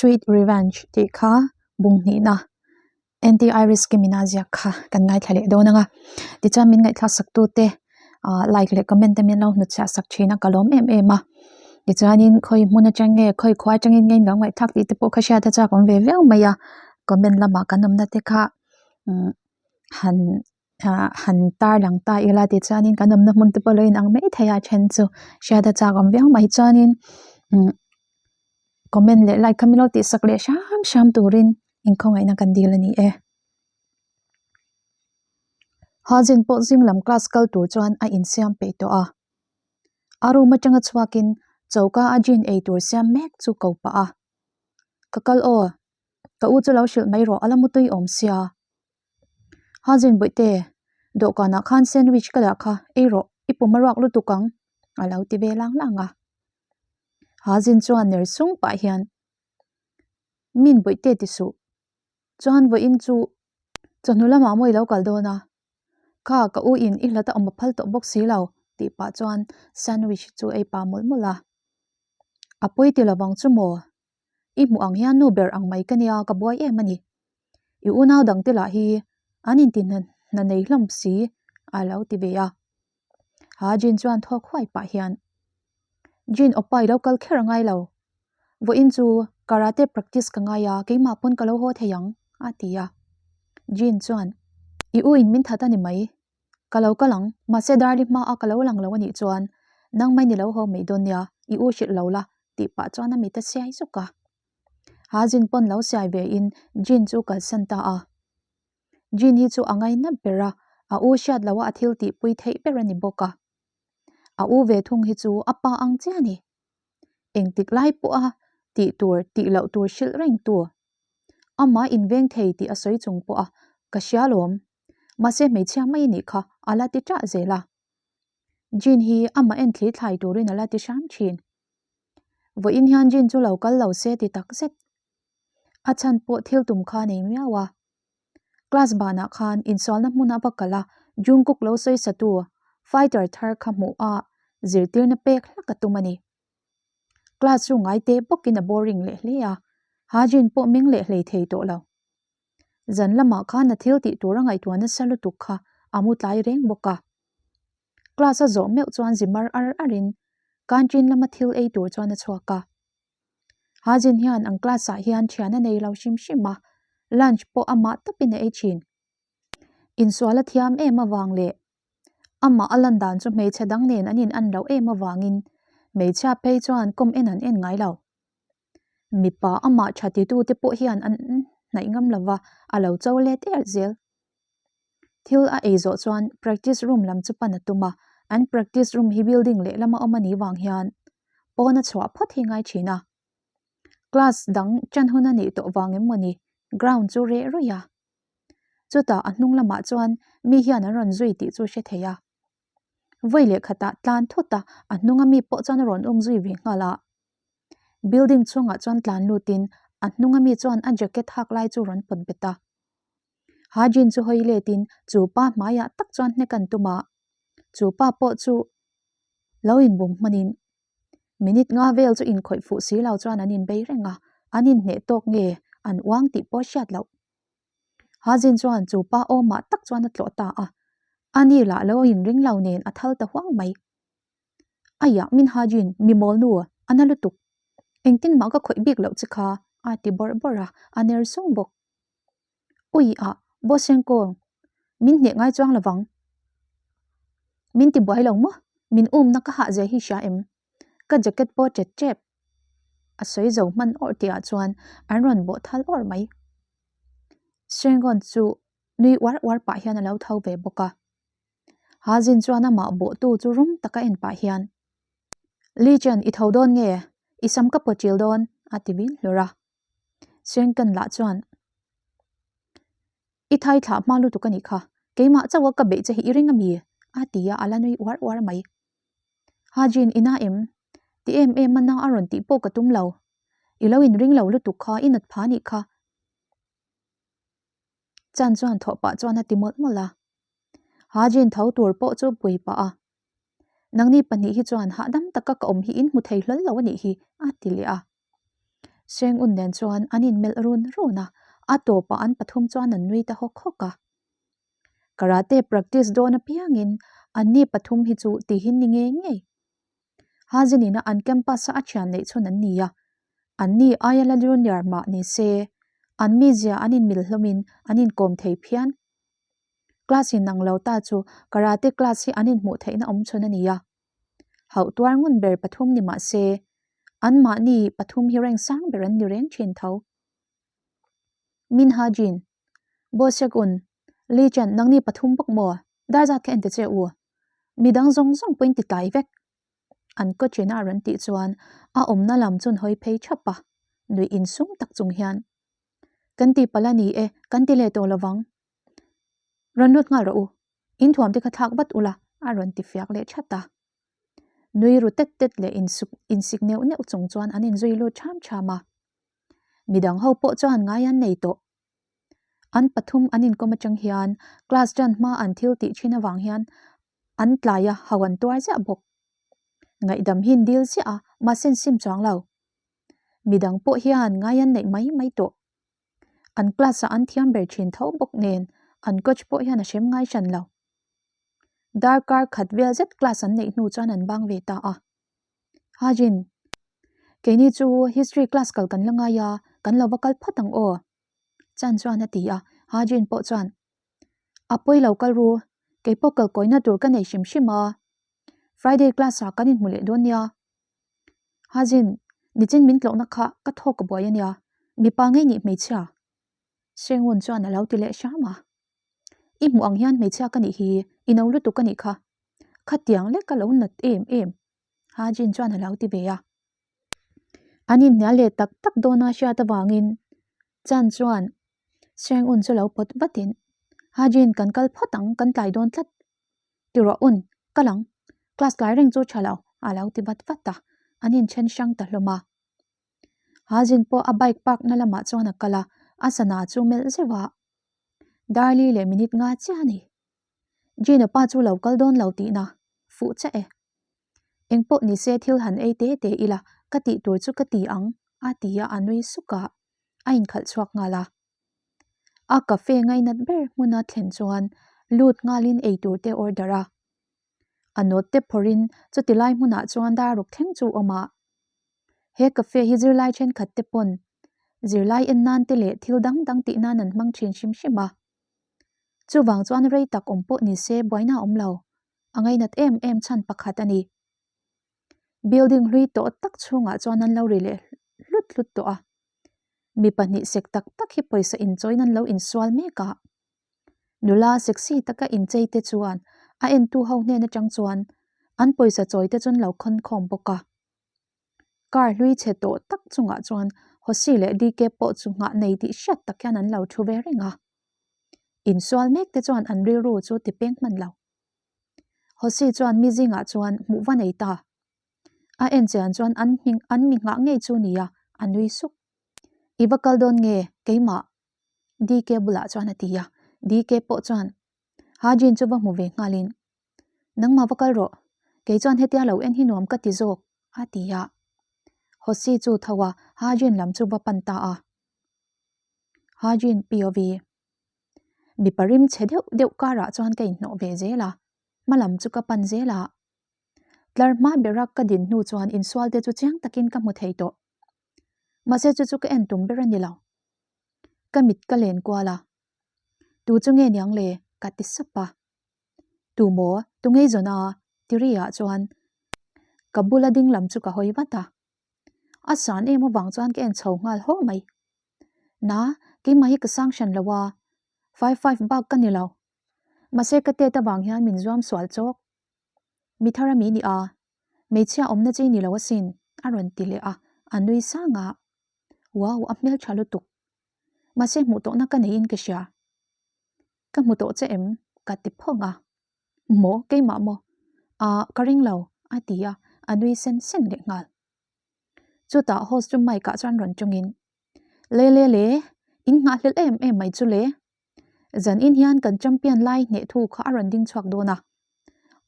Sweet Revenge tih kha bung hnihna Anti Iris Kimina ziak kha kan ngaithla leh dawn ang a. Tichuan min ngaihthlak sak tute ah like leh comment te min lo hnutchhiah sak thin a ka lawm em em a. Tichuanin khawi hmun atang nge khawi khua atangin nge in lo ngaihthlak tih te pawh kha hriat a chak awm ve viau mai a. Comment lamah kan awmna te kha umm han ah han tar lang ta ila tichuanin kan awmna hmun te pawh lo inang mai thei a then chu hriat a chak awm viau mai chuanin umm comment leh like kha min lo tih sak leh hram hram turin inkhawngaihna kan dil a ni e. Hajin pawh zing lam class kal tur chuan a insiam peih tawh a. A room atanga chhuakin choka a jean ei tur siam mek chu ko pah a. Ka kal aw, ka u chu lo hrilh mai rawh a la mutui awm sia. Hajin bawihte, dawhkanah khan sandwich ka dah kha ei rawh, i pum a ruak lutuk ang a lo ti ve lang lang a. Hajin chuan ner sung pah hian Min bawihte ti suh. Chuan vawiin chu chawhnu lamah maw i lo kal dawn a? Kha ka u in i hlat a awm a phal tawh bawk si lo tih pah chuan sandwich chu ei pah mawlh mawlh a. A pawi ti lovang chu maw? I hmuh ang hian nu ber ang mai ka nia ka buai em a ni. I unau dangte lah hi an inti hna nei hlawm si a lo ti ve a. Ha Jin chuan thawk huai pah hian Jin Oppa i lo kal kher a ngai lo. Vawiin chu karate practice ka ngai a, keimah pawn ka lo haw thei ang, a ti a. Jin chuan, I u in min that a ni mai. Ka lo kal ang, mahse Darli hma a ka lo lang lo a nih chuan nangmah in i lo haw mai dawn nia, i u hrilh lo la, tih pah chuan a mit a siai zuk a. Ha Jin pawn lo siai ve in Jin chu kalsan ta a. Jin hi chu a ngaina ber a, a u hriat loh a a thil tihpui theih ber a ni bawk a. A u ve thung hi chu a pa ang chiah a ni. Engtik lai pawha tih tur tih loh tur hrilh reng tu. Amah inveng thei tih a sawi chung pawha ka hria lawm. Mahse hmeichhia mai a nih kha a la ti ṭah zel a. Jin hi amah en thli thlai turin a la ti hram ṭhin. Vawiin hian Jin chu lo kal lo se ti tak zet. A chhan pawh thil tum kha nei miau a. Class banah khan insualna hmun a va kal a, Jungkook lo sawi satu fighter thar kha hmuh a zirtirna pek hlak a tum a ni. Class chu ngai teh bawkin a boring leh hle a, Hajin pawh meng leh hlei thei tawh lo. Zan lamah khan a thil tih tur a ngaihtuah nasa lutuk kha a mu tlai reng bawk a. Class a zawh meuh chuan zi mar ar arin canteen lama thil ei tur chuan a chhuak a. Hajin hian an class ah hian thian a nei lo hrim hrim a, lunch pawh amah tawpin a ei thin. Insual a thiam em avang leh amah a lan dan chu hmeichhe dang nen an in an loh em avangin hmeichhia phei chuan kawm en an en ngai lo. Mipa amah tha titu te pawh hian an hnaih ngam lova a lo cho let er zel. Thil a ei zawh chuan practice room lam chu pan a tum a, an practice room hi building lehlam a awm a nih vang hian pawn a chhuah phawt hi ngai thin a. Class dang ṭan hun a nih tawh vang em mawni ground chu reh ruih a. Chutah a hnung lamah chuan mi hian an rawn zui tih chu hre thei a. Vawi leh khatah tlan thut a, a hnunga mi pawh chuan a rawn um zui ve nghal a. Building chhungah chuan tlan lutin a hnunga mi chuan a jacket hak lai chu rawn pawt bet a. Ha Jin chu hawi letin chu pa hmaiah tak chuan hnek an tum a, chu pa pawh chu lo inbum hmanin minute nga vel chu inkhawih fuh si lo chuan an inbei reng a, an inhneh tawk nge an uang tih pawh hriat loh. Ha Jin chuan chu pa awmah tak chuan a tlawh ta a, ani lah lo inring lo nen a thal ta huang mai. Aiah min Ha Jin, mi mawl nu, a na lutuk. Engtin mah ka khawih bik loh che kha, a ti bawrh bawrh a, a ner sung bawk. Ui ah, Boss Enkawl, min hneh ngai chuang lovang. Min ti buai lo maw? Min umna ka hah zia hi hria em? Ka jacket pawh ṭet ṭep. A sawi zo hman awrh tihah chuan an rawn bawh thal awrh mai. Shengon chu nui uar uar pah hian a lo tho ve bawk a. Ha Jin chuan amah bawhtu chu rum taka en pah hian, Li Chen, i tho dawn nge? I sam ka pawṭil dawn, a ti vin hlur a. Shenkan lah chuan, I thai thlah hma lutuk a nih kha, keimah chauha ka beih che hi i ring a mi? a ti a, a la nui uar uar mai. Ha Jin, i na em? Ti em em a na a rawn tih pawh ka tum lo. I lo inring lo lutuk kha, i nat pha nih kha. Chan chuan thawh pah chuan a ti mawlh mawlh a. Ha Jin tho tur pawh chu pui pah a. Nangni pahnih hi chuan hahdam taka ka awm hi in hmu thei hlawl lo a nih hi, a ti leh a. Seng un nen chuan an inmelh run run a, a tawpah an pathum chuan an nui ta hawk hawk a. Karate practice dawn apiangin anni pathum hi chu tihin ni ngei ngei. Hazin ina an campus a a thian neih chhun an ni a, anni aia la junior mah ni se, an mizia an inmil hlawmin an inkawm thei phian. Class in ang lo ta chu karate class hi an inhmuh theihna awm chhun a ni a. Hauh tuar ngun ber pathum ni mah se, anmahni pathum hi reng sang ber an ni reng thin tho. Min Ha Jin, Bo Sek Un, Lee Chan nangni pathum bawk maw? Dar zat kha en ta che u. Midang zawng zawng pawhin ti tlai vek. An coach-in a rawn tih chuan a awmna lam chun hawi phei thap a, nuih insum tak chung hian, Kan ti palh a ni e, kan ti leh tawh lovang. Rawn lut nghal rawh u, in thuam te kha thlak vat ula, a rawn ti fiak leh that a. Nui ru tet tet leh insuk insik neuh neuh chung chuan an inzui lut ṭham ṭham a. Midang ho pawh chuan ngai an nei tawh. An pathum an inkawm atang hian class ṭan hma an thil tih ṭhin avang hian an tlai a, ho an tuar ziah bawk. Ngaihdam hi an dil ziah a, mahse an sim chuang lo. Midang pawh hian ngai an neih mai mai tawh. An class ah an thiam ber thin tho bawk nen an coach pawh hian a hrem ngai hran lo. Darkar khat vel zet class an neih hnu chuan an bang ve ta a. Hajin, keini chu history class kal kan la ngai a, kan lo va kal phawt ang aw. Chan chuan a ti a, Hajin pawh chuan, A pawi lo kal ru, keipawh kal kawina tur ka nei hrim hrim a. Friday class ah kan inhmu leh dawn nia. Hajin, nichin min tlawhna kha ka thawk ka buai a nia, mipa ngei nih hmeichhia? Shengun chuan a lo ti leh hram a. I hmuh ang hian hmeichhia ka nih hi, i no lutuk a nih kha. Khatiang lek ka lo nat em em, Hajin chuan a lo ti ve a. An inhnial leh tak tak dawn a hriat avangin Chan chuan Shengun chu lo pawt vatin, Hajin kan kal phawt ang, kan tlai dawn tlat. Ti rawh un, kal ang. Class tlai reng chu tha lo, a lo ti vat vat a, an inchen hrang ta hlawm a. Hajin pawh a bike park na lamah chuan a kal a, a sana chu melh zeuh a. Darli leh minute nga chiah a ni. Jane-a pa chu lo kal dawn lo tihna, fuh chiah e. Engpawh ni se thil han ei te te ila, ka tih tur chu ka ti ang, a ti a, a nui suk a, a inkhalh chhuak nghal a. A cafe ngainat ber hmuna thlen chuan lut nghalin eitur te order a. A note te phawrhin chuti lai hmunah chuan dar ruk thleng chu awm a. He cafe hi zirlai thenkhat te pawn zirlai en nan te leh thil dang dang tih nan an hmang thin hrim hrim a. Chuvang chuan rei tak awm pawh ni se buaina a awm lo. A ngainat em em chhan pakhat a ni. Building hlui tawh tak chhungah chuan an lo ri leh hlut hlut tawh a. Mi pahnih sek tak tak hi pawisa inchawiin an lo insual mek a. Nula sexy taka inchei te chuan a entu ho hnen atang chuan an pawisa chawi te chu an lo khawn khawm bawk a. Car hlui chhe tawh tak chungah chuan Hosi leh DK pawh chu nghah nei tih hriat tak hian an lo thu ve reng a. Insual mek te chuan an rilru chu ti peng hman lo. Hosi chuan mi zingah chuan hmuh va nei ta. A en chian chuan an hming an mi nghah ngei chu nia a nui suk. I va kal dawn nge keimah? DK bulah chuan a ti a, DK pawh chuan Hajin chu va hmu ve nghalin Nangmah va kal rawh, kei chuan hetia lo en hi nuam ka ti zawk a ti a. Hosi chu tho a, Hajin lam chu va pan ta a. Hajin POV Mipa rim chhe deuh deuh karah chuan ka inhnawh ve zel a, hma lam chu ka pan zel a. Tlar hma bera ka din hnu chuan insual te chu chiang takin ka hmu thei tawh. Mahse chu chu ka en tum ber a ni lo. Ka mit ka len kual a. Tu chu nge niang le? ka ti sap a. Tu maw? Tu ngei zawn a? ti ri ah chuan ka bula ding lam chu ka hawi vat a. A san em avang chuan ka en chho nghal haw mai. Na, keimah hi ka sang hran lo a, 5'5 bak ka ni lo. Mahse ka tet avang hian min zuam sual chawk. Mi thar a mi ni a, hmeichhia awmna chi ni lo asin, a rawn ti leh a, a nui sang a. Wow, a hmeltha lutuk. Mahse hmuh tawhna ka neiin ka hria. Ka hmu tawh che em? ka ti phawng a. Maw, keimah maw? Ahh, ka ring lo, a ti a, a nui sen sen leh nghal. Chutah host chu mic ah chuan rawn tawngin, Le le le, in nghahhlelh em em mai chu le. Zan in hian kan champion lai hneh thu kha a rawn ding chhuak dawn a.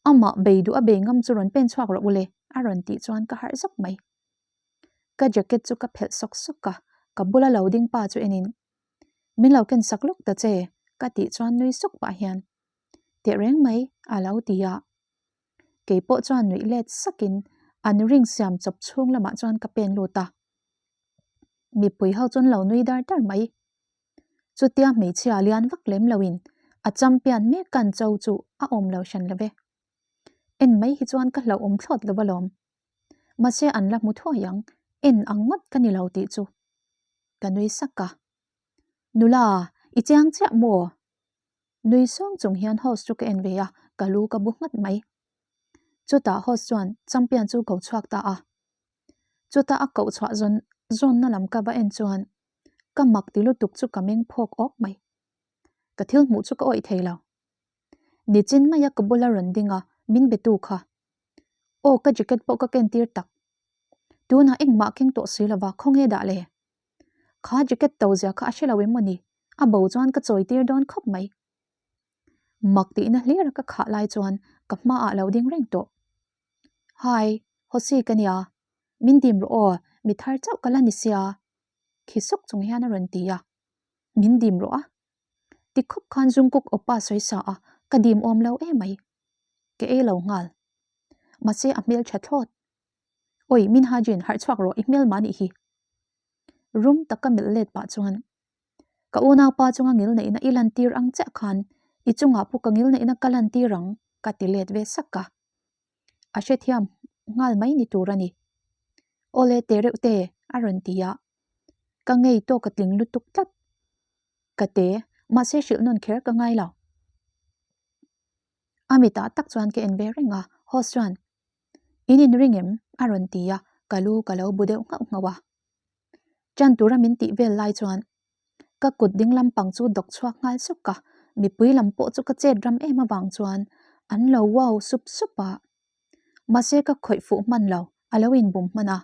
Amah bei duh a bei ngam chu rawn pen chhuak rawh u le, a rawn tih chuan ka harh zawk mai. Ka jacket chu ka phelh sawk sawk a, ka bula lo ding pa chu enin, Min lo ken sak lawk ta che, ka tih chuan nui suk pah hian, Teh reng mai, a lo ti a. Kei pawh chuan nuih let sakin an ring siam chawp chhung lamah chuan ka pen lut a. Mipui ho chuan lo nui dar dar mai. Chutia hmeichhia lian vak lem loin a champion mek kan cho chu a awm lo hran lo ve. En mai hi chuan ka hlauhawm thlawt lo alawm. Mahse an la hmu thuai ang, en ang ngawt ka ni lo tih chu. Ka nui sak a. Nula, i chiang chiah maw? Nui sawng chung hian host chu ka en ve a, ka lu ka bu nghat mai. Chutah host chuan champion chu ko chhuak ta a. Chutah a koh chhuah zawn zawnna lam ka va en chuan ka mak ti lutuk chu ka meng phawk awk mai. Ka thil hmuh chu ka awih thei lo. Nichin maia ka bula rawn ding a, min be tu kha. Aw ka jacket pawh ka ken tir tak. Tunah engmah keng tawh si lova khawnge dah le? Kha jacket to zia kha a hre lo em maw ni? A bo chuan ka chawi tir dawn khawp mai. Mak tihna hlir a ka khah lai chuan ka hmaah lo ding reng tawh. Hi, Hosi ka nia. Min dim rawh aw, mi thar chauh ka la ni sia. Khi suk chung hian a rawn ti a. Min dim rawh a. Ti khawp khan Jungkook awpa sawi sa a, ka dim awm lo emai. Ka ei lo nghal. Mahse a hmel tha thlawt. Oi, Min Ha Jin, harh chhuak rawh, i hmel mah nih hi. Rum taka melh let pah chuan ka unaupa chunga ngil neihna i lantir ang chiah khan i chungah pawh ka ngil neihna ka lantir ang ka ti let ve sak a. A hrethiam nghal mai ni tur a ni. Awle te reuh te a rawn ti a. Ka ngei tawk ka tling lutuk tlat. Ka te, mahse hrilh nawn kher ka ngai lo. A mitah tak chuan ka en ve reng a, host chuan In inring em? a rawn ti a, ka lu ka lo bu deuh nghauh nghauh a. Ṭan tura min tih vel lai chuan ka kut ding lampang chu dawk chhuak nghal suk a, mipui lam pawh chu ka chet ram em avang chuan an lo wow sup sup a. Mahse ka khawih fuh hman lo, a lo inbum hman a.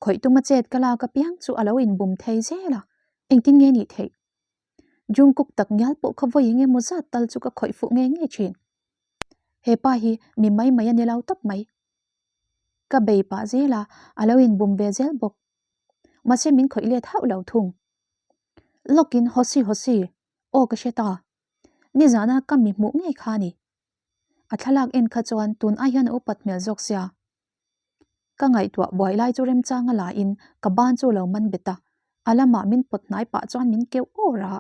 Khawih tuma chet ka lak apiang chu a lo inbum thei zel a, engtin nge nih theih? Jungkook tak ngial pawh kha vawi eng emaw zat tal chu ka khawih fuh ngei ngei thin. He pa hi mi mai mai a ni lo tawp mai. Ka bei pah zel a, a lo inbum ve zel bawk. Mahse min khawih let hauh lo thung. Lawkin Hosi Hosi, aw ka hre ta. Nizana ka mi hmuh ngei kha a ni. A thlalak en kha chuan tun ai hian a upat hmel zawk sia. Ka ngaihtuah buai lai chu remchang a la in ka ban chu lo man bet a, a lamah min pawt hnai pah chuan min keuh awr a.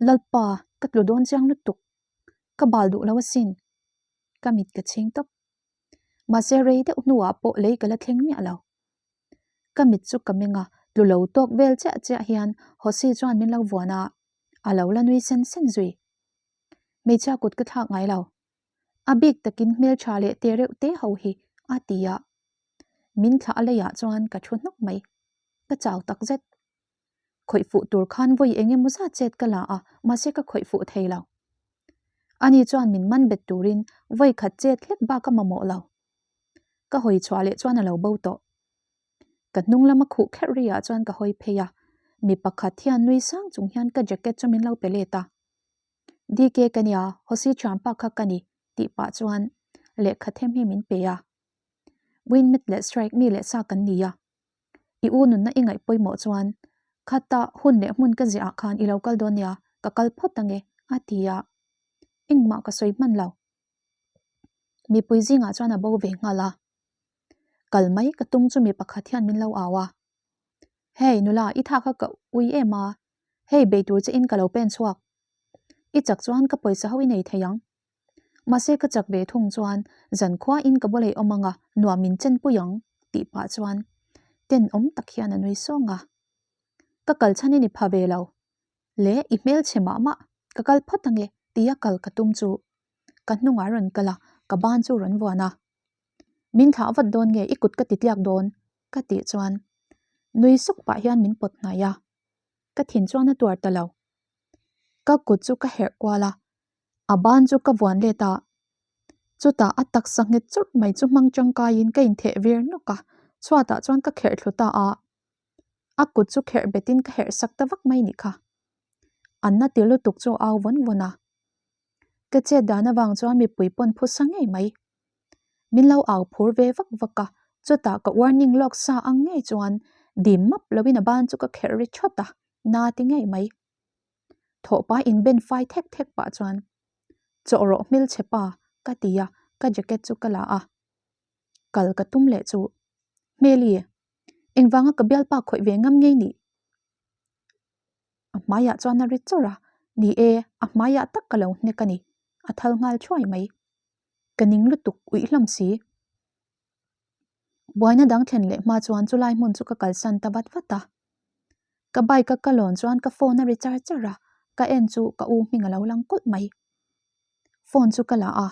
Lalpa, ka tlu dawn chiang lutuk. Ka bal duh lo asin. Ka mit ka chhing tawp. Mahse rei deuh hnuah pawh lei ka la thleng miah lo. Ka mit chu ka meng a, tlu lo tawk vel chiah chiah hian Hosi chuan min lo vuan a, a lo la nui sen sen zui. Hmeichhia kut ka thlak ngai lo. A bik takin hmeltha leh te reuh te ho hi a ti a. Min thlah a leiah chuan ka thu hnawk mai. Ka chau tak zet. Khawih fuh tur khan vawi eng emaw zat chet ka la a, mahse ka khawih fuh thei lo. Ani chuan min man bet turin vawi khat chet hlek bak a mamawh lo. Ka hawi chhuah leh chuan a lo bo tawh. Ka hnung lama khuh kherh ri ah chuan ka hawi phei a, mi pakhat hian nui sang chung hian ka jacket chu min lo pe let a. DK ka nia, Hosi thianpa kha ka ni tih pah chuan lehkha them hi min pe a. Win mit leh strike mi leh sa kan ni a. I u nunna i ngaih pawimawh chuan khata hun leh hmun ka ziah ah khan i lo kal dawn nia, ka kal phawt ange a ti a. Engmah ka sawi hman lo. Mipui zingah chuan a bo ve nghal a. Kal mai ka tum chu mi pakhat hian min lo au a. Hey nula i tha kha ka ui em a, hei bei tur che in ka lo pen chhuak. I chak chuan ka pawisa ho i nei thei ang. Mahse ka chak ve thung chuan zankhua in ka bawlei awm anga nuam min chen pui ang tih pah chuan tenawm tak hian a nui sawng a. Ka kal chhan in i pha ve lo. Le i hmelchhe mah mah ka kal phawt ange tia kal ka tum chu ka hnungah rawn kal a, ka ban chu rawn vuan a. Min thlah vat dawn nge i kut ka ti tliak dawn ka tih chuan nui suk pah hian min pawt hnai a, ka thin chuan a tuar ta lo. Ka kut chu ka herh kual a, a ban chu ka vuan let a, chutah a taksa nghet churh mai chu hmang tangkaiin ka intheh vir nawk a, chhuatah chuan ka kherh thlu ta a, a kut chu kherh betin ka herh sak ta vak mai nih kha. An na ti lutuk chu a au vawn vawn a. Ka chet dan avang chuan mipui pawn phusa ngei mai. Min lo au phur ve vak vak a, Chutah ka warning lawk sa ang ngei chuan dim map loin a ban chu ka kherh ri thawt a, na ti ngei mai. Thawhpa inben fai thek thek pah chuan Chawh rawh hmelchhe pa ka ti a, ka jacket chu ka la a. Kal ka tum leh chu Hmeli, engvanga ka bialpa khawih ve ngam ngei nih? A hmaiah chuan a ri chawrh a, ni e, a hmaiah tak ka lo hnek a ni, a thal nghal thuai mai. Ka ning lutuk uih hlawm si. Buaina dang thlen leh hma chuan chulai hmun chu ka kalsan ta vat vat a. Ka bike a ka lawn chuan ka phone a ri char char a, ka en chu ka u hming a lo lang kulh mai. Phone chu ka la a,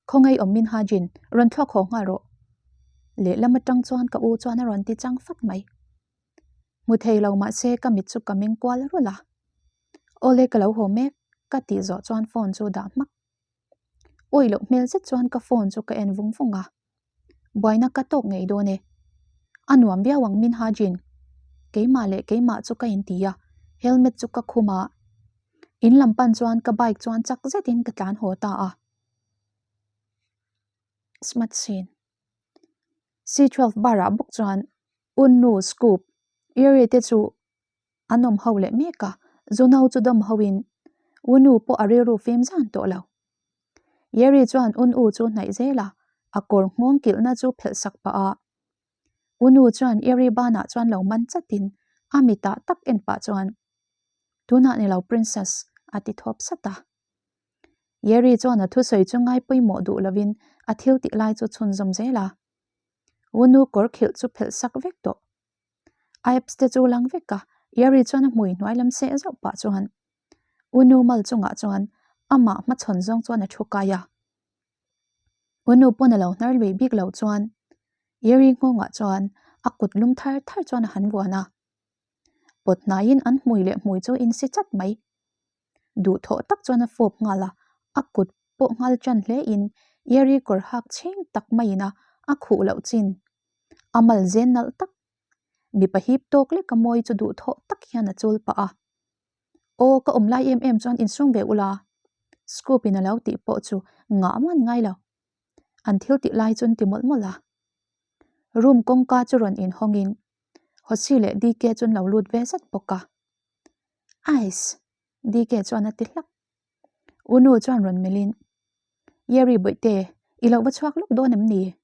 Khawngaih awm min Hajin, rawn thlawk haw nghal rawh. Lehlam atang chuan ka u chuan a rawn ti chang fat mai. Hmu thei lo mahse ka mit chu ka meng kual rulh a. Awle ka lo haw mek, ka tih zawh chuan phone chu dah hmak. Awi loh hmel zet chuan ka phone chu ka en vung vung a. Buaina ka tawk ngei dawn e. A nuam viau ang min Hajin. Keimah leh keimah chu ka inti a, helmet chu ka khum a. In lam pan chuan ka bike chuan chak zetin ka tlan haw ta a. Smart scene. C12 bar ah bawk chuan Unnu, Scoop, Yeri te chu an awm ho leh mek a, Zuno chu dawm ho in Unnu pawh a rilru fim zan tawh lo. Yeri chuan Unnu chu hnaih zel a, a kawr nghawng kilhna chu phelh sak pah a. Unnu chuan Yeri banah chuan lo man chatin a mitah tak en pah chuan, Tunah ni lo Princess, a ti thawp sat a. Yeri chuan a thusawi chu ngai pawimawh duh lovin a thil tih lai chu chhunzawm zel a. Unu kawr khilh chu phelh sak vek tawh. A apps te chu lang vek a, Yeri chuan a hmui hnuai lam seh zauh pah chuan Unu mal chungah chuan amah hmachhawn zawng chuan a thu kai a. Unu pawn a lo hnar lui bik lo chuan Yeri nghawngah chuan a kut lum thar thar chuan a han vuan a. Pawt hnaiin an hmui leh hmui chu insi chat mai. Duhthawh tak chuan a fawp nghal a, a kut pawh nghal tan hle in Yeri kawr hak chheng tak maiin a a khuh loh chin. A mal zen nalh tak, mipa hip tawk lek a mawi chu duhthawh tak hian a chul pah a. Aw ka awm lai em em chuan insum ve ula, Scoop in a lo tih pawh chu ngah man ngai lo. An thil tih lai chu an ti mawlh mawlh a. Room kawngka chu rawn inhawng in Hosi leh DK chu an lo lut ve zat bawk a. Ice! DK chuan a ti hlak. U nu chuan rawn melhin, Yeri bawihte, i lo va chhuak lawk dawn em ni?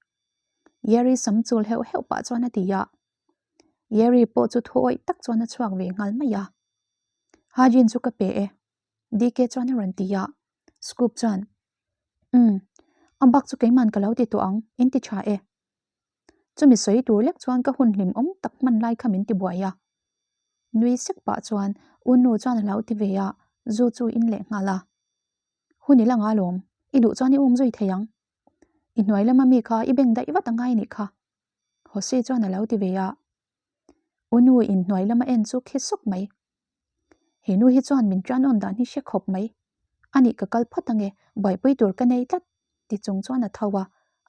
Yeri sam chul heuh heuh pah chuan a ti a. Yeri pawh chu thu awih tak chuan a chhuak ve nghal mai a. Hajin chu ka pe e, DK chuan a rawn ti a. Scoop chuan, Umm, a bak chu keiman ka lo ti tawh ang, in ti tha e. Chumi sawi tur lek chuan ka hun hlim awm tak hman lai kha min ti buai a. Nui sek pah chuan u nu chuan a lo ti ve a, zu chu in leh nghal a. Hun i la nga lawm, i duh chuan i um zui thei ang. I hnuai lama mi kha i beng daih vat a ngai nih kha. Jose chuan a lo ti ve a. U nu in hnuai lama en chu khi suk mai. He nu hi chuan min ṭan awn dan hi hre khawp mai. Anih ka kal phawt ange, buaipui tur ka nei tlat, ti chung chuan a tho a,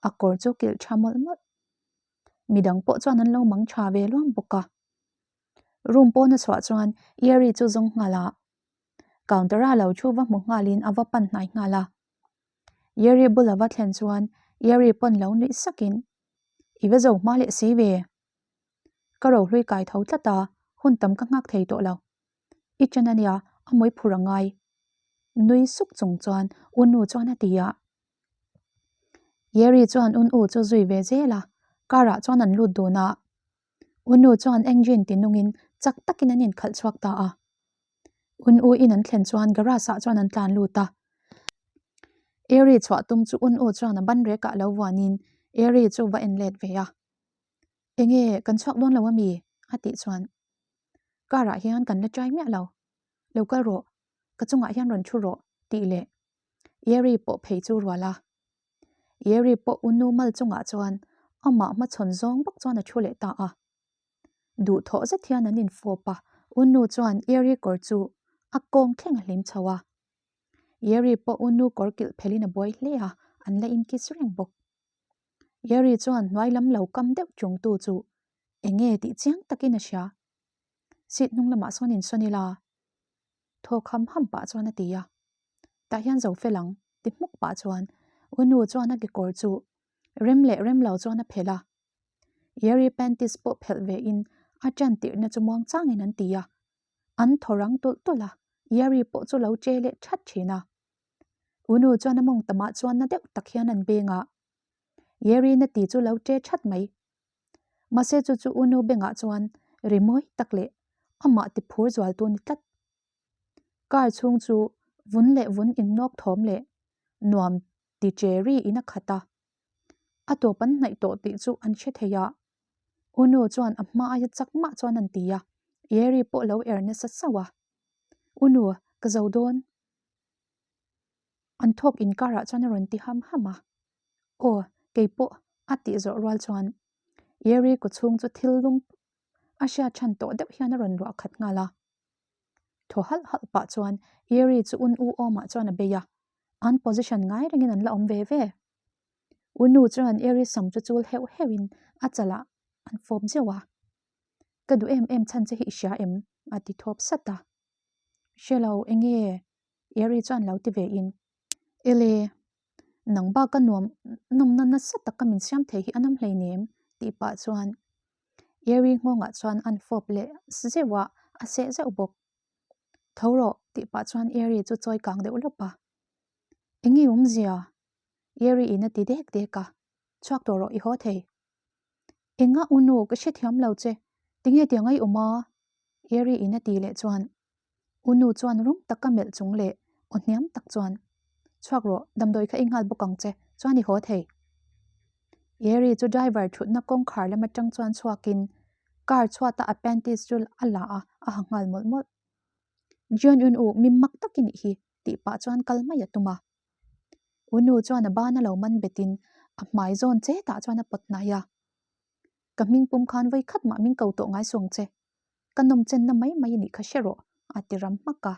a kawr chu kilh ṭha mawlh mawlh. Midang pawh chuan an lo mang ṭha ve luam bawk a. Room pawn a chhuah chuan Yeri chu zawng nghal a, counter a lo thu va hmu nghalin a va pan hnai nghal a. Yeri bula va thlen chuan Yeri pawn lo nuih sakin, I va zo hma leh si ve. Ka rohlui kai tho tlat a, hun tam ka nghak thei tawh lo. I ṭan a nia, a mawi phur a ngai. Nui suk chung chuan U nu chuan a ti a. Yeri chuan U nu chu zui ve zel a, car ah chuan an lut dun a. U nu chuan engine ti nungin chak takin an inkhalh chhuak ta a. U nu in an thlen chuan garage ah chuan an tlan lut a. Yeri chhuah tum chu U nu chuan a ban rekah lo vuanin Yeri chu va en let ve a. Enge kan chhuak dawn lo ami? a tih chuan Car ah hian kan la try miah lo. Lo kal rawh, ka chungah hian rawn thu rawh tih leh Yeri pawh phei chu rual a. Yeri pawh u nu mal chungah chuan amah hmachhawn zawng bawk chuan a thu leh ta a. Duhthawh zet hian an infawp a, u nu chuan Yeri kawr chu a kawng thleng a hlim chho a. Yeri pawh u nu kawr kilh phelhin a buai hle a, an la inkiss reng bawk. Yeri chuan hnuai lam lo kam deuh chung tu chu enge tih chiang takin a hria. Seat hnung lamah sawn insawn ila thawk ham ham pah chuan a ti a. Tah hian zo fel ang ti hmuk pah chuan U nu chuan a kekawr chu rem leh rem lo chuan a phelh a. Yeri panties pawh phelh ve in a ṭan tirhna chu muang changin an ti a. An thaw rang tulh tulh a, Yeri pawh chu lo che leh ṭhat ṭhin a. Unu chuan a mawng tamah chuan na deuh tak hian an beng a. Yeri na ti chu lo ṭe ṭhat mai. Mahse chu chu Unu bengah chuan ri mawi tak leh amah ti phur zualtu ni tlat. Car chhung chu vun leh vun innawk thawm leh nuam ti che ri in a khat a. A tawp an hnaih tawh tih chu an hre thei a. Unu chuan a hma aia chak mah chuan an ti a, Yeri pawh lo er nasa sauh a. Unu, ka zo dawn. An thawk inkarah chuan a rawn ti ham ham a. Aw, kei pawh a tih zawh rual chuan Yeri kawchhung chu thil lum a hriat chhan tawh deuh hian a rawn luah khat nghal a. Thaw halh halh pah chuan Yeri chu un u awmah chuan a bei a, an position ngai rengin an la awm ve ve. U nu chuan Yeri sam chu chul heuh heuhin a chalah an fawp zeuh a. Ka duh em em chhan che hi i hria em? a ti thawp sat a. Hre lo, enge? Yeri chuan lo ti ve in. Ele, nang bak a nuam nawmna nasa taka min siam thei hi a nawm hleinem tih pah chuan Yeri nghawngah chuan an fawp leh zeuh a, a seh zeuh bawk. Tho rawh tih pah chuan Yeri chu chawi kang deuh lawp a. Enge awmzia? Yeri in a ti dek dek a, chhuak tawh rawh i haw thei. Enga u nu ka hrethiam lo che, tinge tiang a i awm a? Yeri in a ti leh chuan U nu chuan rum taka melh chung leh aw hniam tak chuan, Chhuak rawh, damdawi kha i nghal bawk ang che, chuan i haw thei. Yeri chu driver thutna kawngkhar lam atang chuan chhuakin car chhuata a panties chu a la a, a ha nghal mawlh mawlh. Jeon Un U, mi mak tak i nih hi, tih pah chuan kal mai a tum a. U nu chuan a ban a lo man betin a hmai zawn chetah chuan a pawt hnai a. Ka hming pum khan vawi khat mah min ko tawh ngai suang che. Ka nawm chenna mai mai a nih kha hre rawh, a ti ram hmak a.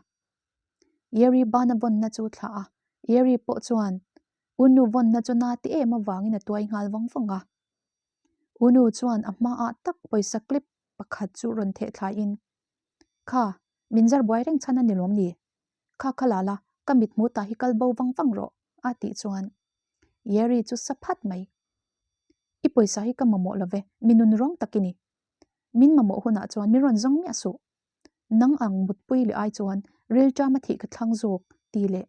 Yeri bana vawnna chu thlah a, Yeri pawh chuan U nu vawnna chu na ti em avangin a tuai nghal vawng vawng a. U nu chuan a hmaah tak pawisa clip pakhat chu rawn theh thlaiin, Kha, min zar buai reng chhan a ni lawm ni? Kha kha la la, ka mithmu tah hi kal bo vang vang rawh, a tih chuan Yeri chu sa phat mai. I pawisa hi ka mamawh lo ve, mi nun rawng tak i ni. Min mamawh hunah chuan min rawn zawng miah suh. Nang ang mutpui leh ai chuan rilṭam a thih ka thlang zawk ti leh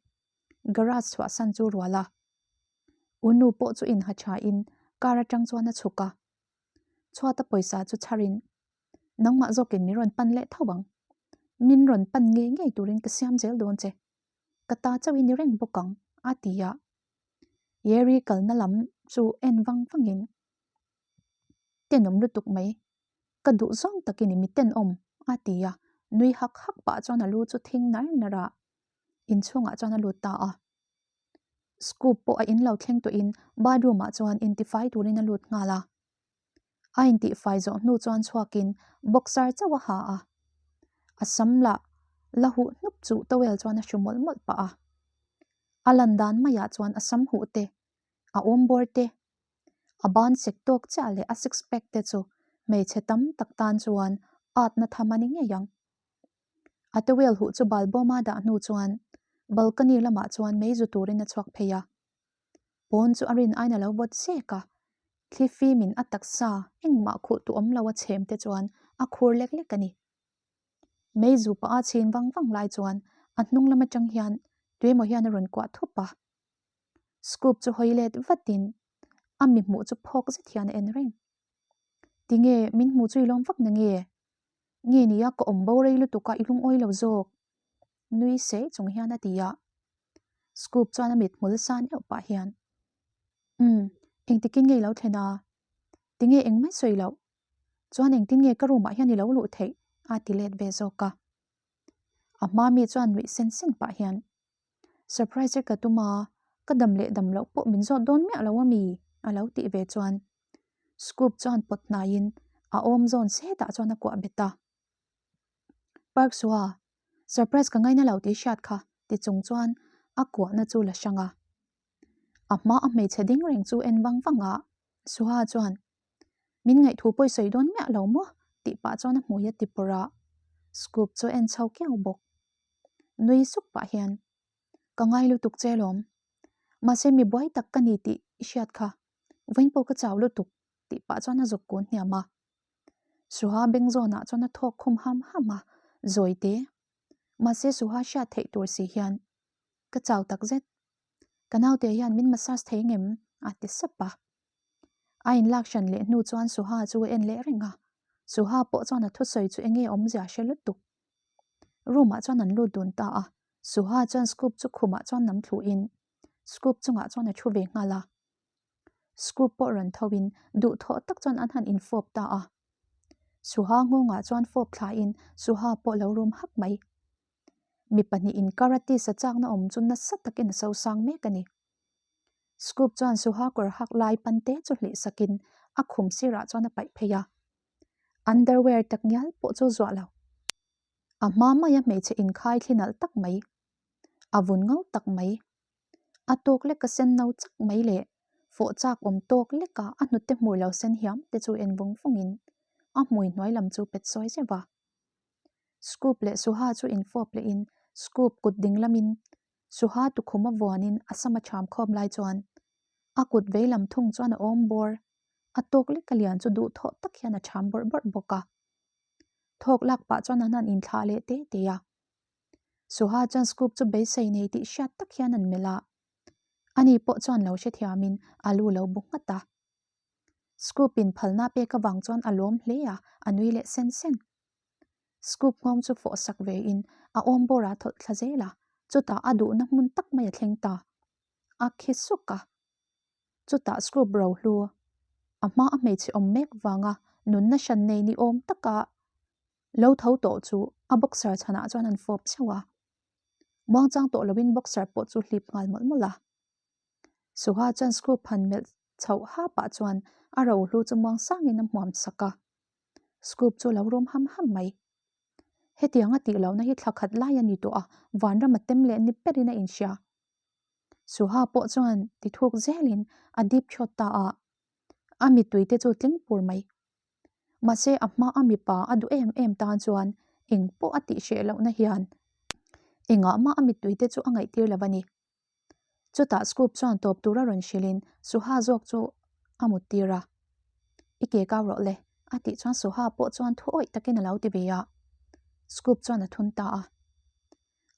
garage chhuahsan chu rual a. U nu pawh chu inha thain car atang chuan a chhuk a. Chhuata pawisa chu chharin nangmah zawkin min rawn pan leh tho ang. Min rawn pan ngei ngei turin ka siam zel dawn che. Ka ta chauh i ni reng bawk ang a ti a. Yeri kalna lam chu en vang vangin Tenawm lutuk mai. Ka duh zawng takin i mi tenawm, a ti a, nui hak hak pah chuan a lu chu thing nar nar a, inchhungah chuan a lut ta a. Scoop pawh a in lo thleng tawhin bathroom ah chuan intifai turin a lut nghal a. A intihfai zawh hnu chuan chhuakin boxer chauh a ha a, a sam lah la huh hnup chu towel chuan a hru mawlh mawlh pah a. A lan dan maiah chuan a sam huh te, a awm bawr te, A ban sek tawk chiah leh a six pack te chu hmeichhe tam tak tan chuan atna tham a ni ngei ang. A towel huh chu balbawma dah hnu chuan balcony lamah chuan mei zu turin a chhuak phei a. Pawn chu a rin aiin a lo vawt zek a, thli fimin a taksa engmah khuh tu awm lo a chhem te chuan a khur lek lek a ni. Mei zu pah a chhin vang vang lai chuan a hnung lam atang hian tuemaw hian a rawn kuah thup a. Scoop chu hawi let vatin a mi hmuh chu phawk zet hian a en reng. Tinge min hmuh chu i lawm vak na nge? Nge nia ka awm bo rei lutuk a i lungawi lo zawk? Nui sei chung hian a ti a. Scoop chuan a mit hmul san euh pah hian Umm, engtikin nge i lo thlen a? Tinge engmah sawi loh? Chuan engtin nge ka room ah hian i lo luh theih? a ti let ve zawk a. A hma mi chuan nuih sen sen pah hian Surprise ka tum a, ka dam leh dam loh pawh min zawt dawn miah lo a mi? a lo tih ve chuan Scoop chuan pawt hnaiin a awm zawn setah chuan a kuah bet a. Park Sua, surprise ka ngaina lo tih hriat kha ti chung chuan a kuahna chu la hrang a. A hma a hmeichhe ding reng chu en vang vang a, Suha chuan Min ngaihthu pawh i sawi dawn miah lo maw? tih pah chuan a hmui a ti pawrh a, Scoop chu a en chho kiau bawk. Nui suk pah hian, Ka ngai lutuk che lawm. Mahse mi buai tak ka ni tih i hriat kha. Vawiin pawh ka chau lutuk. tih pah chuan a zuk kun hniam a. Suha beng zawnah chuan a thawk khum ham ham a, zawi te. Mahse Suha hriat theih tur si hian ka chau tak zet. Ka naute hian min massage thei ngem? a ti sap a. A inlak hran leh hnu chuan Suha chu a en leh reng a, Suha pawh chuan a thusawi chu enge awmzia hre lutuk. Room ah chuan an lut dun ta a, Suha chuan scoop chu khumah chuan nam thluhin scoop chungah chuan a thu ve nghal a. Scoop pawh rawn tho in duhthawh tak chuan an han infawp ta a. Suha nghawngah chuan fawp thlain Suha pawh lo rum hak mai. Mi pahnih inkar a tisa chakna awm chu nasa takin a sosang mek a ni. Scoop chuan Suha kawr hak lai pante chu hlih sakin a khum sirah chuan a paih phei a. Underwear tak ngial pawh chu zuah lo. A hma maia hmeichhe inkhai thli nalh tak mai, a vun ngau tak mai, a tawk leka sen no chak mai leh fawh chak awm tawk leka a hnute hmur lo sen hiam te chu en vawng vawngin a hmui hnuai lam chu pet sawi zeuh a. Scoop leh Suha chu infawp lehin Scoop kut ding lamin Suha tukhum a vuanin a sam a cham khawm lai chuan a kut vei lam thung chuan a awm bawr a tawk lek a lian chu duhthawh tak hian a cham bawrh bawrh bawk a. Thawk lak pah chuan an han inthlah leh te te a. Suha chuan scoop chu beisei nei tih hriat tak hian an melh a. Ani pawh chuan lo hrethiamin a lu lo bu nghat a. Scoop in phalna pek avang chuan a lawm hle a, a nui leh sen sen. Scoop nghawng chu fawh sak ve in a awm bawr ah thawlh thla zel a, chutah a duhna hmun tak mai a thleng ta. A khi suk a. Chutah Scoop ro hlu a hma a hmeichhe awm mek vanga nunna hran nei ni awm taka lo tho tawh chu a boxer chhanah chuan an fawp cheuh a. Muangchang tawh lovin boxer pawh chu hlip nghal mawlh mawlh a. Suha chuan Scoop han melh chhoh ha pah chuan a rohlu chu muang sangin a hmuam sak a. Scoop chu lo rum ham ham mai. Hetiang a tih lohna hi thla khat lai a ni tawh a, vanram a tem leh ni berin a inhria. Suha pawh chuan ti thuk zelin a dip chawt ta a, a mittui te chu tling pur mai. Mahse a hma a mipa a duh em em tan chuan eng pawh a tih hreh lohna hian engah mah a mittui te chu a ngaihtir lo a ni. Chutah Scoop chuan tawp tura rawn hrilhin Suha zawk chu a mut tir a. I ke kau rawh le, a tih chuan Suha pawh chuan thu awih takin a lo ti ve a. Scoop chuan a thun ta a.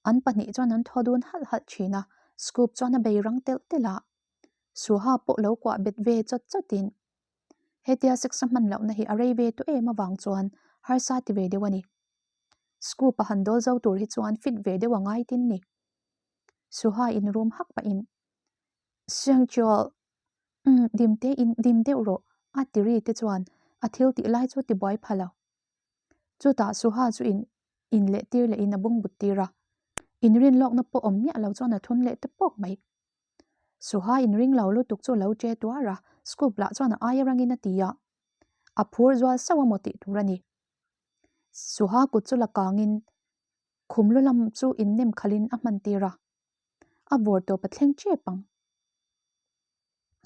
An pahnih chuan an thaw dun halh halh thin a, Scoop chuan a bei rang telh telh a. Suha pawh lo kuah bet ve chawt chawtin hetia sex a hman lohna hi a rei ve tawh em avang chuan harsa ti ve deuh a ni. Scoop a han dawl zo tur hi chuan fit ve deuh a ngai tin ni. Suha in rum hak pahin Seungcheol, umm dim te in dim deuh rawh a ti ri te chuan a thil tih lai chu ti buai pha lo. Chutah Suha chu in in leh tir leh in a bung but tir a, in rin lawkna pawh awm miah lo chuan a thun leh ta pawk mai. Suha in ring lo lutuk chu lo che tuar a, scoop lah chuan a aia rangin a ti a, a phur zual sauh a maw tih tur a ni. Suha kut chu la kangin Khum lu lam chu innem khalhin a hman tir a, a vawr tawp a thleng tep ang.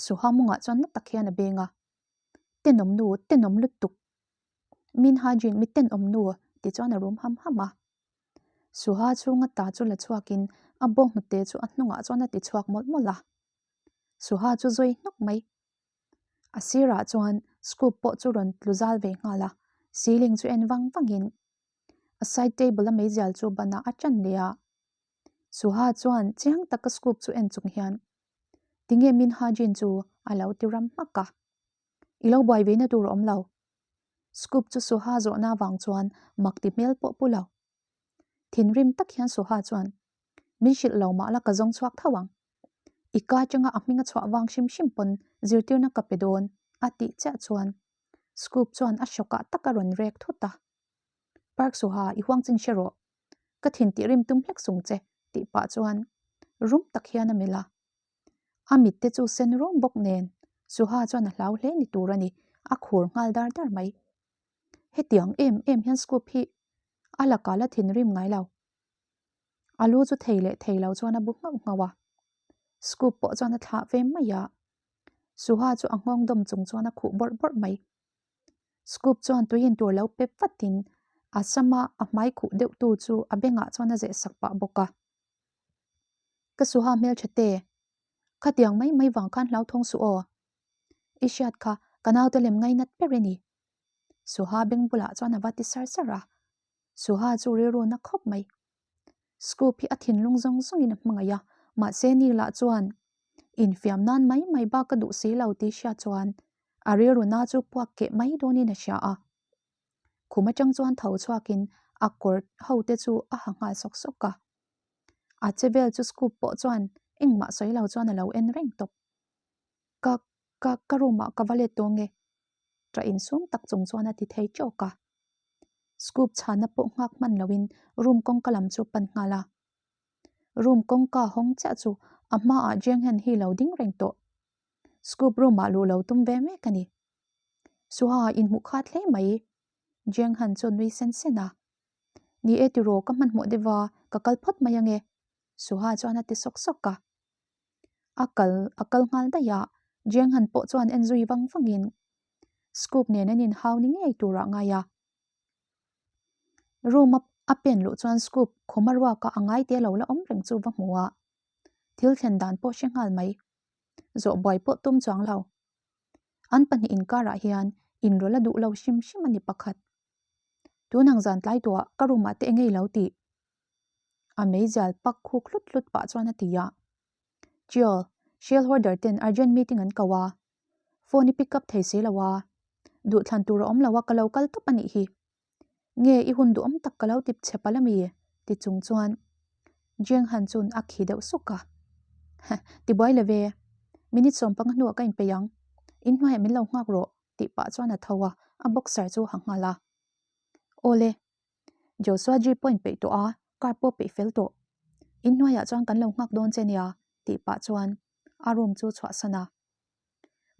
Suha mawngah chuan na tak hian a beng a, Tenawm nu, tenawm lutuk. Min Hajin mi tenawm nu ti chuan a rum ham ham a. Suha chhunga ta chu la chhuakin a bawng hnute chu a hnungah chuan a ti chhuak mawlh mawlh a. Suha chu zawi hnawk mai. A sirah chuan scoop pawh chu rawn tlu zal ve nghal a, ceiling chu en vang vangin A side table a meizial chu banah a ṭan leh a. Suha chuan chiang taka scoop chu en chung hian, Tinge Min Ha Jin chu a lo ti ram hmak a. I lo buai veina tur a awm lo. Scoop chu Suha zawhna avang chuan mak ti hmel pawh pu lo. Thinrim tak hian Suha chuan, Min hrilh lo mah la ka zawng chhuak tho ang. I ka atanga a hming a chhuah vang hrim hrim pawn zirtirna ka pe dawn a tih chiah chuan Scoop chuan a hrawkah tak a rawn rek thut a. Park Suha, i huang chin hre rawh. Ka thin tih rim tum hlek sung che, tih pah chuan rum tak hian a melh a. A mit te chu sen rawng bawk nen Suha chuan a hlau hle ni tur a ni, a khur nghal dar dar mai. Hetiang em em hian Scoop hi a lakah la thinrim ngai lo. A lu chu thei leh thei lo chuan a bu nghauh nghauh a. Scoop pawh chuan a thlah ve mai a. Suha chu a nghawng dawm chung chuan a khuh bawrh bawrh mai. Scoop chuan tui in tur lo pe vatin a sama a hmai khuh deuh tu chu a bengah chuan a zeh sak pah bawk a. Ka Suha hmeltha te, khatiang mai mai vang khan hlauthawng suh aw. I hriat kha. Ka naute lem ngainat ber i ni. Suha beng bulah chuan a va ti sar sar a. Suha chu rilru na khawp mai. Scoop hi a thinlung zawng zawngin a hmangaih a, mahse ni lah chuan infiam nan mai mai bak a duh si lo tih hriat chuan a rilru na chu puak keh mai dawnin a hria a. Khum atang chuan tho chhuakin a kawr ho te chu a ha nghal sawk sawk a. A che vel chu Scoop pawh chuan engmah sawi lo chuan a lo en reng tawp. Ka ka ka room ah ka va let dawn nge? Ṭah insum tak chung chuan a ti thei ṭawk a. Scoop chhana pawh nghak hman loin room kawngka lam chu pan nghal a. Room kawngka hawng chiah chu a hmaah Jenghen hi lo ding reng tawh. Scoop room ah luh lo tum ve mek a ni. Suha inhmuh khat hle mai. Jenghan chu nui sen sen a. Ni e tiraw ka hmanhmawh deuh a, ka kal phawt mai ange. Suha chuan a ti sawk sawk a. A kal a kal nghal daih a, Jenghan pawh chuan en zui vang vangin Scoop nen an inhau ni ngei turah ngai a. Room a a pen luh chuan Scoop khuma ruaka a ngai te lo la awm reng chu va hmu a, thil thlen dan pawh hre nghal mai. Zawh buai pawh tum chuang lo. An pahnih inkarah hian inrawlh a duh lo hrim hrim a ni pakhat. Tunang zan tlai tuah ka room ah te engei lo tih. A meizial pak khuk hlut hlut pah chuan a ti a. Chill, shareholder ten urgent meeting an ko a. Phone i pick up thei si lo a. Duhthlan tur a awm lo a ka lo kal tawp a nih hi. Nge i hun duhawm tak ka lo tip chhe palh ami? ti chung chuan Jeng Han chun a khi deuh suk a. Tibuai le ve, minute sawmpanga hnuah ka inpeih ang. Inhnuaiah min lo nghak rawh tih pah chuan a tho a, a boxer chu a ha nghal a. Awle, Joshua G pawh inpeih tawh a, car pawh peih fel tawh. Inhnuaiah chuan kan lo nghak dawn che nia tih pah chuan a room chu chhuahsan a.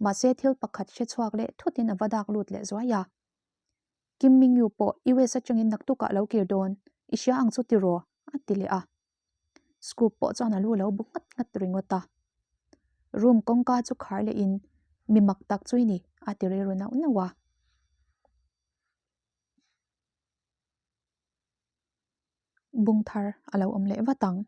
Mahse thil pakhat hre chhuak leh thutin a va dak lut leh zuai a. Kim Mingyu pawh US atangin naktukah lo kir dawn, i hria ang chu tiraw? a ti leh a. Scoop pawh chuan a lu lo bu nghat nghat ringawt a. Room kawngka chu khar lehin mi mak tak chu i ni a ti rilru nauh nauh a. Bung thar a lo awm leh vat ang.